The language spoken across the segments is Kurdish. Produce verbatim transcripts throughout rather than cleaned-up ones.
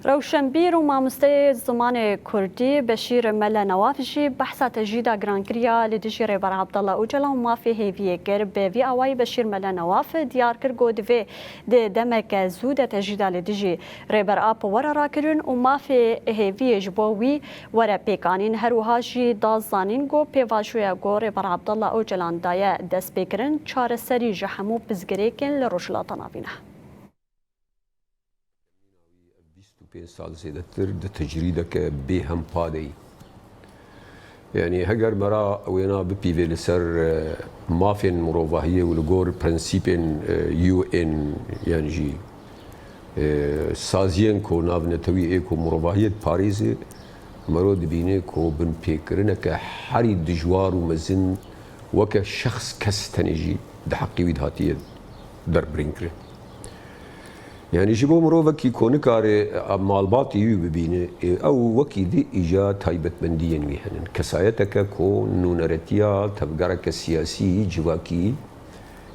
Rewşenbîr û mamosteyê zimanê kurdî Beşîr Mele Newaf jî behsa tecrîda girankiriya li dijî Rêber Abdullah Ocalan û mafê hêviyê kir. Bi vî awayî Beşîr Mele Newaf diyar kir ku divê di demeke zû de tecrîda li dijî Rêber Ap were rakirin û mafê hêviyê ji bo wî were pêkanîn. Her wiha jî da zanîn ku pêvajoya ku Rêber Abdullah Ocalan daye destpêkirin çareserî ji hemû pirsgirêkên li Rojhilata Navîn e. Bîst û pênc sal zêdetir di tecrîdeke bêhempa de yî. Yanî heger me ra wêna bipîvê li ser, e, mafên mirovahiyê û li gor prensîpên, e, U N yan jî, e, saziyên ku navnetewî ê ku mirovahiyê diparêze, mero dibîne ku binpêkirineke herî dijwar û mezin weke şexs kes tenê jî di heqê wî de hatiye derbirînkirin. Yanî ji bo mirovekî ku nikare malbatê wî bibîne, ew wekî dî îja taybetmendiyên wî hene. Kesayeteke ku nûneretiya tevgereke siyasî, civakî,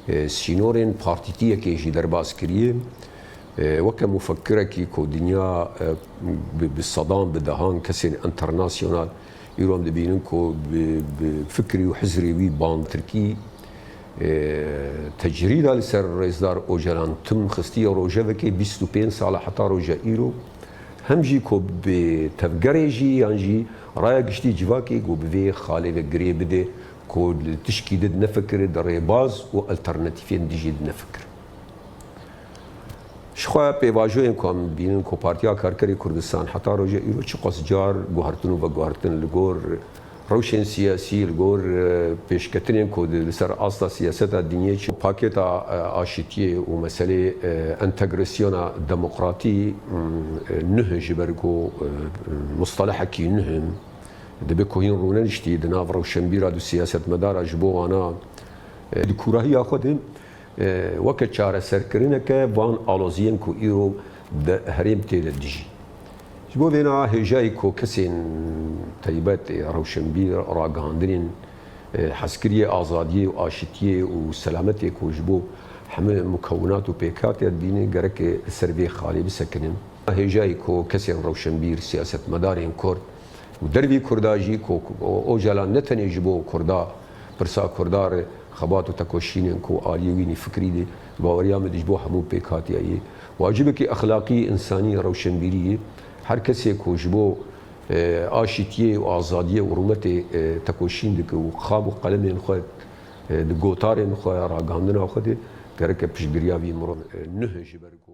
sînorên partîtiyekê jî derbas kiriye. Weke mufekirekî ku dinya bi, bi sedan, bi dehan kesên enternasyonal Îro em dibînin ku bi, bi fikrî û hizrê wî bantirkî, e, tecrîda li ser Rêzdar Ocalan tim xistiye rojevekê bîst û pênc sal e heta roja îro. Hem jî ku bi tevgerê jî yan jî raya giştî civakê ku bi vê xalê ve girê bide ku li tişkî did nefikire di rêbaz û alternatîfên dijî di nefikire. Jixwe pêvajoyên ku em dibînin ku Partiya Karkerê Kurdistan heta roja îro çiqas car guhertin û veguhertin li gor rewşên siyasî, li gor, e, pêşketinên ku di, li ser asta siyaseta dinyê çi pakêta, e, aşitiyê û meselê, e, entegrasyona demokratî, m, e, nuh ji ber ku, e, mustalehekî nuh in, dibe ku hîn rûneniştî di nav rewşenbîra du siyasetmedara ji bo wana, e, di kûrahiya xwe de weke çareserkirineke van aloziyên ku îro di herêm tê de dijî. Ji bo vêna hêjayî ku kesên taybet ê rewşenbîr ragihandinên hezkiriyê, azadiyê û aşitiyê û selametê ku ji bo hemû mukewinat û pêkhatiya dibîne gereke li ser vê xalê bisekinin. Hêjayî ku kesên rewşenbîr, siyasetmedarên Kurd, û dervî Kurda jî ku Ocalan ne tenê ji bo Kurda, pirsa Kurda re xebat û tekoşînên ku aliyê wî nî fikrî de, baweriya min ji bo hemû pêkhatiya yê wacibekî exlaqî, însanî, rewşenbîrî ye. Her kesê ku ji bo, e, aşîtiyê û azadiyê û rûmetê, e, tekoşîn dike û xab û qelemên xwe, e, di gotarên xwe, ragihandina xwe de gereke piştgiriya vî mirov, e, nuh ji ber ku